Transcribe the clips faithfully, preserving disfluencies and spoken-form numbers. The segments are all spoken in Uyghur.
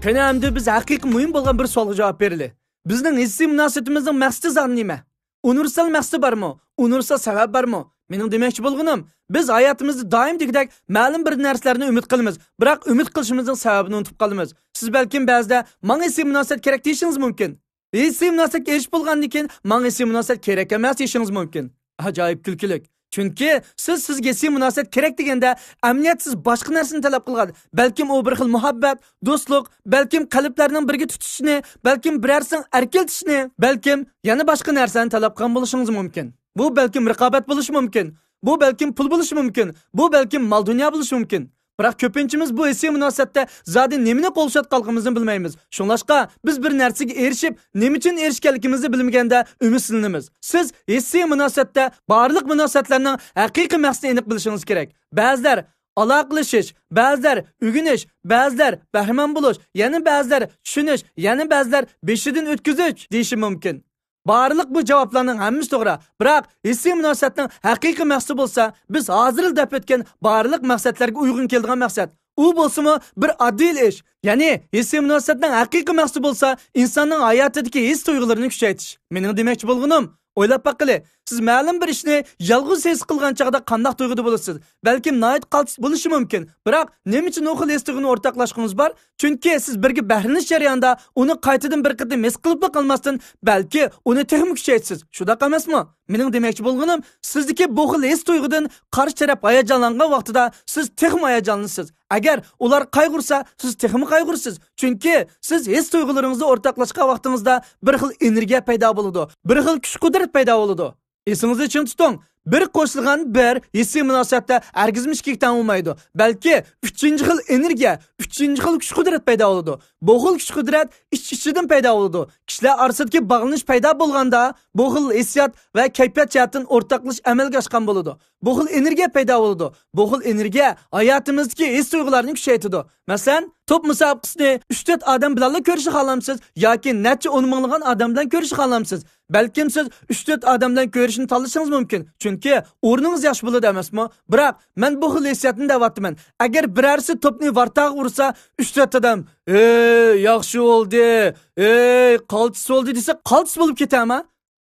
قېنى، ئەمدى بىز ھەقىقىي مۇھىم بولغان بىر سوئالغا جاۋاب بېرىلى. بىزنىڭ ھېسسىي مۇناسىۋىتىمىزنىڭ مەقسىتى زادى نېمە؟ ئۇنىۋېرسال مەقسىتى بارمۇ؟ ئۇنىۋېرسال سەۋەب بارمۇ؟ مېنىڭ دېمەكچى بولغىنىم، بىز ھاياتىمىزدا دائىم دېگۈدەك مەلۇم بىر نەرسىلەرنى ئۈمىد قىلىمىز، بىراق ئۈمىد قىلىشىمىزنىڭ سەۋەبىنى ئۇنتۇپ قالىمىز. سىز بەلكىم بەزىدە ماڭا ھېسسىي مۇناسىۋەت كېرەك دېيىشىڭىز مۇمكىن. ھېسسىي مۇناسىۋەتكە ئېرىشىپ بولغاندىن كېيىن ماڭا ھېسسىي مۇناسىۋەت كېرەك ئەمەس دېيىشىڭىز مۇمكىن. ئاجايىپ كۈلكىلىك. چۈنكى سىز سىزگە ھېسسىي مۇناسىۋەت كېرەك دېگەندە، ئەمەلىيەت سىز باشقا نەرسىنى تەلەپ قىلغان. بەلكىم ئۇ بىر خىل مۇھەببەت، دوستلۇق، بەلكىم قەلبلەرنىڭ بىرگە تۇتۇشۇشىنى، بەلكىم بىرەرسىنىڭ ئەركىلىتىشىنى، بەلكىم يەنە باشقا نەرسىلەرنى تەلەپ قىلغان بولۇشىڭىز مۇمكىن. بۇ بەلكىم رىقابەت بولۇشى مۇمكىن. بۇ بەلكىم پۇل بولۇشى مۇمكىن. بۇ بەلكىم مال-دۇنيا بولۇشى مۇمكىن. بىراق كۆپىنچىمىز بۇ ھېسسىي مۇناسىۋەتتە زادى نېمىنى قوغلىشىۋاتقانلىقىمىزنى بىلمەيمىز. شۇڭلاشقا بىز بىر نەرسىگە ئېرىشىپ، نېمە ئۈچۈن ئېرىشكەنلىكىمىزنى بىلمىگەندە ئۈمىدسىزلىنىمىز. سىز ھېسسىي مۇناسىۋەتتە بارلىق مۇناسىۋەتلەرنىڭ ھەقىقىي مەقسىتىنى ئېنىق بىلىشىڭىز كېرەك. بەزىلەر ئالاقىلىشىش، بەزىلەر ئۆگىنىش، بەزىلەر بەھرىمەن بولۇش، يەنە بەزىلەر چۈشىنىش، يەنە بەزىلەر بېشىدىن ئۆتكۈزۈش دېيىشى مۇمكىن. بارلىق بۇ جاۋابلارنىڭ ھەممىسى توغرا. بىراق ھېسسىي مۇناسىۋەتنىڭ ھەقىقىي مەقسىتى بولسا، بىز ھازىرلا دەپ ئۆتكەن بارلىق مەقسەتلەرگە ئۇيغۇن كېلىدىغان مەقسەت. ئۇ بولسىمۇ بىر ئاددىيلا ئىش. يەنى ھېسسىي مۇناسىۋەتنىڭ ھەقىقىي مەقسىتى بولسا، ئىنساننىڭ ھاياتىدىكى ھېس تۇيغۇلىرىنى كۈچەيتىش. مېنىڭ دېمەكچى بولغىنىم، ئويلاپ باققىلى، سىز مەلۇم بىر ئىشنى يالغۇز ھېس قىلغان چاغدا قانداق تۇيغۇدا بولىسىز؟ بەلكىم ناھايىتى قالتىس بولۇشى مۇمكىن. بىراق نېمە ئۈچۈن ئۇ خىل ھېس تۇيغۇنى ئورتاقلاشقۇڭىز بار؟ چۈنكى سىز بىرگە بەھرىلىنىش جەريانىدا ئۇنى قايتىدىن بىر قېتىم ھېس قىلىپلا قالماستىن، بەلكى ئۇنى تېخىمۇ كۈچەيتىسىز. شۇنداق ئەمەسمۇ؟ مېنىڭ دېمەكچى بولغىنىم، سىزدىكى بۇ خىل ھېس تۇيغۇدىن قارشى تەرەپ ھاياجانلانغان ۋاقتىدا سىز تېخىمۇ ھاياجانلىنىسىز. ئەگەر ئۇلار قايغۇرسا، سىز تېخىمۇ قايغۇرىسىز. چۈنكى سىز ھېس تۇيغۇلىرىڭىزنى ئورتاقلاشقان ۋاقتىڭىزدا بىر خىل ئېنېرگىيە پەيدا بولىدۇ، بىر خىل كۈچ-قۇدرەت پەيدا بولىدۇ. ئېسىڭىزدە چىڭ تۇتۇڭ، بىر قوشۇلغان بىر ھېسسىي مۇناسىۋەتتە ھەرگىزمۇ ئىككىگە تەڭ بولمايدۇ، بەلكى ئۈچىنچى خىل ئېنېرگىيە، ئۈچىنچى خىل كۈچ-قۇدرەت پەيدا بولىدۇ. بۇ خىل كۈچ-قۇدرەت ئىچ-ئىچىدىن پەيدا بولىدۇ. كىشىلەر ئارىسىدىكى باغلىنىش پەيدا بولغاندا، بۇ خىل ھېسسىيات ۋە كەيپىيات جەھەتتىن ئورتاقلىشىش ئەمەلگە ئاشقان بولىدۇ. بۇ خىل ئېنېرگىيە پەيدا بولىدۇ. بۇ خىل ئېنېرگىيە ھاياتىمىزدىكى ھېس-تۇيغۇلارنى كۈچەيتىدۇ. مەسىلەن، توپ مۇسابىقىسىنى ئۈچ-تۆت ئادەم بىلەنلا كۆرۈشنى خالامسىز ياكى نەچچە ئون مىڭلىغان ئادەم بىلەن كۆرۈشنى خالامسىز؟ بەلكىم سىز ئۈچ-تۆت ئادەم بىلەن كۆرۈشنى تاللىشىڭىز مۇمكىن، چۈنكى ئورنىڭىز ياخشى بولىدۇ ئەمەسمۇ؟ بىراق مەن بۇ خىل ھېسسىياتنى دەۋاتىمەن. ئەگەر بىرەرسى توپنى ۋارتاغا ئۇرسا، ئۈچ-تۆت ئادەم، «ئېي، ياخشى بولدى، ئېي، قالتىس بولدى» دېسە، قالتىس بولۇپ كېتەما؟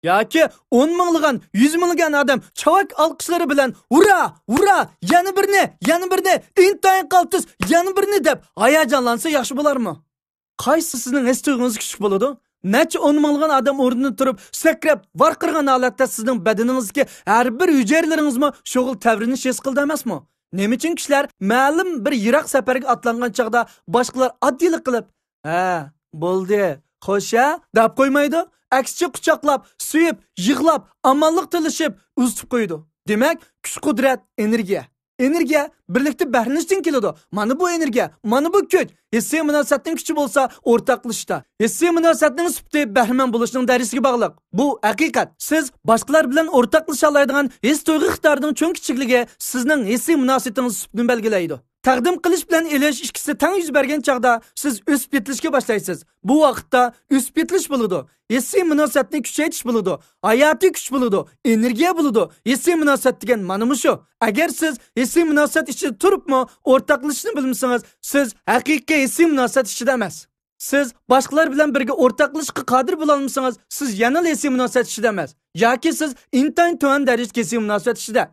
ياكى ئون مىڭلىغان، يۈز مىڭلىغان ئادەم چاۋاك ئالقىشلىرى بىلەن، «ھۇررا، ھۇررا، يەنە بىرنى، يەنە بىرنى، ئىنتايىن قالتىس، يەنە بىرنى» دەپ ھاياجانلانسا ياخشى بولارمۇ؟ قايسى سىزنىڭ ھېس تۇيغۇڭىزغا كۈچلۈك بولىدۇ؟ نەچچە ئون مىڭلىغان ئادەم ئورنىدىن تۇرۇپ، سەكرەپ، ۋارقىرىغان ھالەتتە سىزنىڭ بەدىنىڭىزدىكى ھەر بىر ھۈجەيرىلىرىڭىزمۇ شۇ خىل تەۋرىنىش ھېس قىلىدۇ ئەمەسمۇ؟ نېمە ئۈچۈن كىشىلەر مەلۇم بىر يىراق سەپەرگە ئاتلانغان چاغدا باشقىلار ئاددىيلىق قىلىپ، «ھە، بولدى، خوش ھە» دەپ قويمايدۇ. ئەكسىچە قۇچاقلاپ، سۆيۈپ، يىغلاپ، ئامانلىق تىلىشىپ، ئۇزىتىپ قويىدۇ. دېمەك، كۈچ-قۇدرەت، ئېنېرگىيە. ئېنېرگىيە بىرلىكتە بەھرىلىنىشتىن كېلىدۇ. مانا بۇ ئېنېرگىيە، مانا بۇ كۈچ. ھېسسىي مۇناسىۋەتنىڭ كۈچى بولسا ئورتاقلىشىشتا. ھېسسىي مۇناسىۋەتنىڭ سۈپىتى بەھرىمەن بولۇشنىڭ دەرىجىسىگە باغلىق. بۇ ھەقىقەت. سىز باشقىلار بىلەن ئورتاقلىشالايدىغان ھېس تۇيغۇ ئىقتىدارىنىڭ چوڭ كىچىكلىكى سىزنىڭ ھېسسىي مۇناسىۋىتىڭىز سۈپىتىنى بەلگىلەيدۇ. تەقدىم قىلىش بىلەن ئېلىش ئىككىسى تەڭ يۈز بەرگەن چاغدا سىز ئۆسۈپ يېتىلىشكە باشلايسىز. بۇ ۋاقىتتا ئۆسۈپ يېتىلىش بولىدۇ. ھېسسىي مۇناسىۋەتنى كۈچەيتىش بولىدۇ. ھاياتىي كۈچ بولىدۇ. ئېنېرگىيە بولىدۇ. ھېسسىي مۇناسىۋەت دېگەن مانا مۇشۇ. ئەگەر سىز ھېسسىي مۇناسىۋەت ئىچىدە تۇرۇپمۇ ئورتاقلىشىشنى بىلمىسىڭىز، سىز ھەقىقىي ھېسسىي مۇناسىۋەت ئىچىدە ئەمەس. سىز باشقىلار بىلەن بىرگە ئورتاقلىشىشقا قادىر بولالمىسىڭىز، سىز يەنىلا ھېسسىي مۇناسىۋەت ئىچىدە ئەمەس. ياكى سىز ئىنتايىن تۆۋەن دەرىجىدىكى ھېسسىي مۇناسىۋەت ئىچىدە.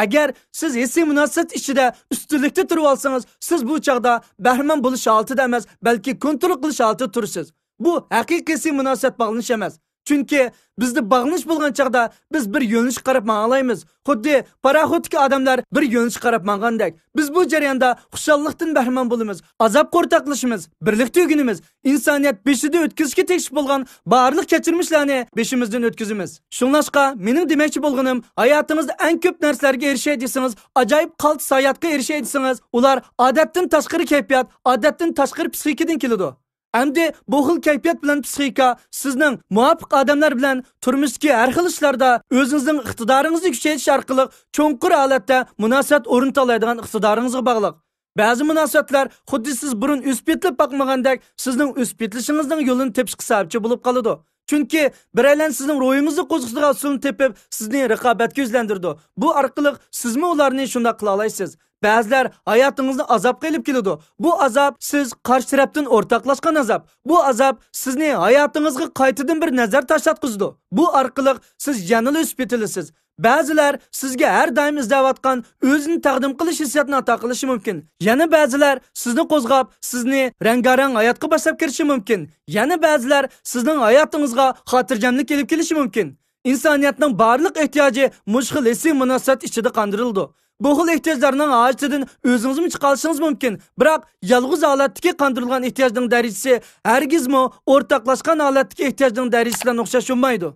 ئەگەر سىز ھېسسىي مۇناسىۋەت ئىچىدە ئۈستۈنلۈكتە تۇرۇۋالسىڭىز، سىز بۇ چاغدا بەھرىمەن بولۇش ھالىتىدە ئەمەس، بەلكى كونترول قىلىش ھالىتىدە تۇرىسىز. بۇ ھەقىقىي ھېسسىي مۇناسىۋەت باغلىنىش ئەمەس. چۈنكى بىزدە باغلىنىش بولغان چاغدا بىز بىر يۆنىلىشكە قاراپ ماڭالايمىز. خۇددى پاراخوتتىكى ئادەملەر بىر يۆنىلىشكە قاراپ ماڭغاندەك. بىز بۇ جەرياندا خۇشاللىقتىن بەھرىمەن بولىمىز، ئازابقا ئورتاقلىشىمىز، بىرلىكتە ئۆگىنىمىز، ئىنسانىيەت بېشىدا ئۆتكۈزۈشكە تېگىشلىك بولغان بارلىق كەچۈرمىشلەرنى بېشىمىزدىن ئۆتكۈزىمىز. شۇڭلاشقا، مېنىڭ دېمەكچى بولغىنىم، ھاياتىڭىزدا ئەڭ كۆپ نەرسىلەرگە ئېرىشەي دېسىڭىز، ئاجايىپ قالتىس ھاياتقا ئېرىشەي دېسىڭىز، ئۇلار ئادەتتىن تاشقىرى كەيپىيات، ئادەتتىن تاشقىرى پسىخىكىدىن كېلىدۇ. ئەمدى بۇ خىل كەيپىيات بىلەن پسىخىكا سىزنىڭ مۇۋاپىق ئادەملەر بىلەن تۇرمۇشتىكى ھەر خىل ئىشلاردا ئۆزىڭىزنىڭ ئىقتىدارىڭىزنى كۈچەيتىش ئارقىلىق چوڭقۇر ھالەتتە مۇناسىۋەت ئورنىتالايدىغان ئىقتىدارىڭىزغا باغلىق. بەزى مۇناسىۋەتلەر خۇددى سىز بۇرۇن ئۆسۈپ يېتىلىپ باقمىغاندەك سىزنىڭ ئۆسۈپ يېتىلىشىڭىزنىڭ يولىنى تېپىشقا سەۋەبچى بولۇپ قالىدۇ. چۈنكى بىرەيلەن سىزنىڭ روھىڭىزنى قوزغىتىدىغان ئۇسۇلنى تېپىپ، سىزنى رىقابەتكە يۈزلەندۈرىدۇ. بۇ ئارقىلىق سىزمۇ ئۇلارنى شۇنداق قىلالايسىز. بەزىلەر ھاياتىڭىزنى ئازابقا ئېلىپ كېلىدۇ. بۇ ئازاب سىز قارشى تەرەپتىن ئورتاقلاشقان ئازاب. بۇ ئازاب سىزنى ھاياتىڭىزغا قايتىدىن بىر نەزەر تاشلاتقۇزىدۇ. بۇ ئارقىلىق سىز يەنىلا ئۆسۈپ يېتىلىسىز. بەزىلەر سىزگە ھەر دائىم ئىزدەۋاتقان ئۆزىنى تەقدىم قىلىش ھېسسىياتىنى ئاتا قىلىشى مۇمكىن. يەنە بەزىلەر سىزنى قوزغاپ، سىزنى رەڭگارەڭ ھاياتقا باشلاپ كىرىشى مۇمكىن. يەنە بەزىلەر سىزنىڭ ھاياتىڭىزغا خاتىرجەملىك ئېلىپ كېلىشى مۇمكىن. ئىنسانىيەتنىڭ بارلىق ئېھتىياجى مۇشۇ خىل ھېسسىي مۇناسىۋەت ئىچىدە قاندۇرۇلىدۇ. بۇ خىل ئېھتىياجلارنىڭ ھاجىتىدىن ئۆزىڭىزمۇ چىقالىشىڭىز مۇمكىن، بىراق يالغۇز ھالەتتىكى قاندۇرۇلغان ئېھتىياجنىڭ دەرىجىسى ھەرگىزمۇ ئورتاقلاشقان ھالەتتىكى ئېھتىياجنىڭ دەرىجىسى بىلەن ئوخشاش بولمايدۇ.